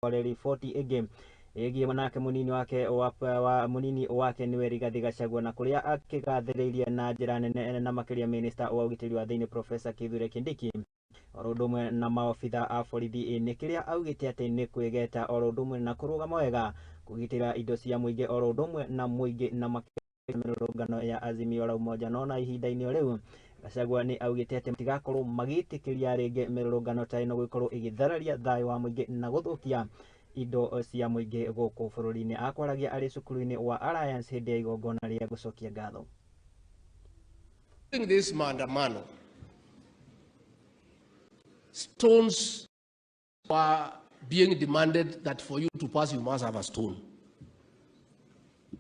Riboti ĩngĩ ĩgiĩ nake mũnini wake wa mũnini wake nĩwe Rigathi Gachagua, na kũrĩa akĩgathĩrĩirie na njĩra nene na makĩria minista wa ũgitĩri wa thĩinĩ Professor Kithure Kindiki oro ũndũ ũmwe na maobitha a borithi, nĩ kĩrĩa augĩte atĩ nĩ kwĩgeta oro ũndũ ũmwe na kũrũgama wega kũgitĩra indo cia mũingĩ oro ũndũ ũmwe na mũingĩ na makĩria mĩrũrũngano ya Azimio la Umoja. No na ihinda-inĩ o rĩu Gachagua nĩ augĩte atĩ matigakorwo magĩtĩkĩria rĩngĩ mĩrũrũngano ta ĩno gũkorwo ĩgĩthararia thayũ wa mũingĩ na gũthũkia indo cia mũingĩ gũkũ bũrũri-inĩ. Akwaragia arĩ cukuru-inĩ wa Alliance hĩndĩ ya igongona rĩa gũcokia ngatho. During this maandamano, stones were being demanded that for you to pass you must have a stone.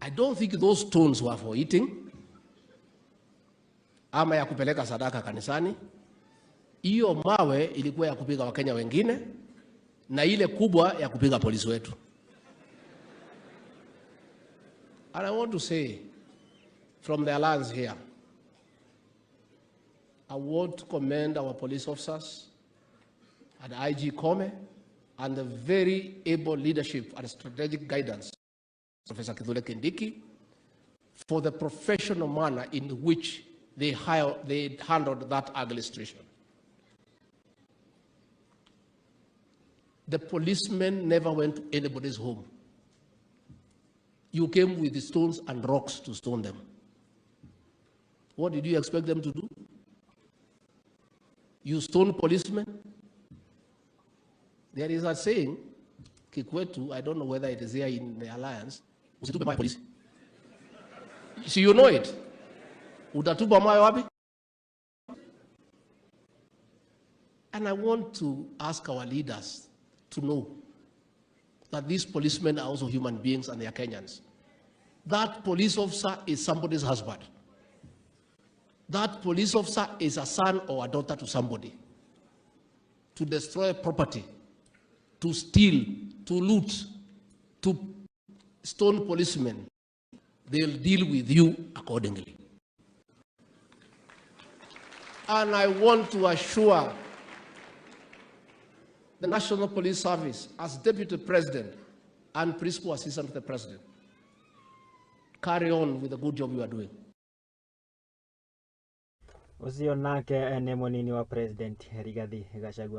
I don't think those stones were for eating ama ya kupeleka sadaka kanisani. Hiyo mawe ilikuwa ya kupiga Wakenya wengine na ile kubwa ya kupiga polisi wetu. And I want to say from the Alliance here, I want to commend our police officers and IG Kome and the very able leadership and strategic guidance of Professor Kithure Kindiki for the professional manner in which they handled that ugly situation. The policemen never went to anybody's home. You came with the stones and rocks to stone them. What did you expect them to do? You stone policemen? There is a saying, Kikwetu, I don't know whether it is here in the Alliance, usitupe mawe polisi. So you know it. Utatupa mawe wapi? And I want to ask our leaders to know that these policemen are also human beings and they are Kenyans. That police officer is somebody's husband. That police officer is a son or a daughter to somebody. To destroy property, to steal, to loot, to stone policemen, they'll deal with you accordingly. And I want to assure the National Police Service, as Deputy President and Principal Assistant to the President, carry on with the good job you are doing. Ũcio nake nĩ mũnini wa President Rigathi Gachagua.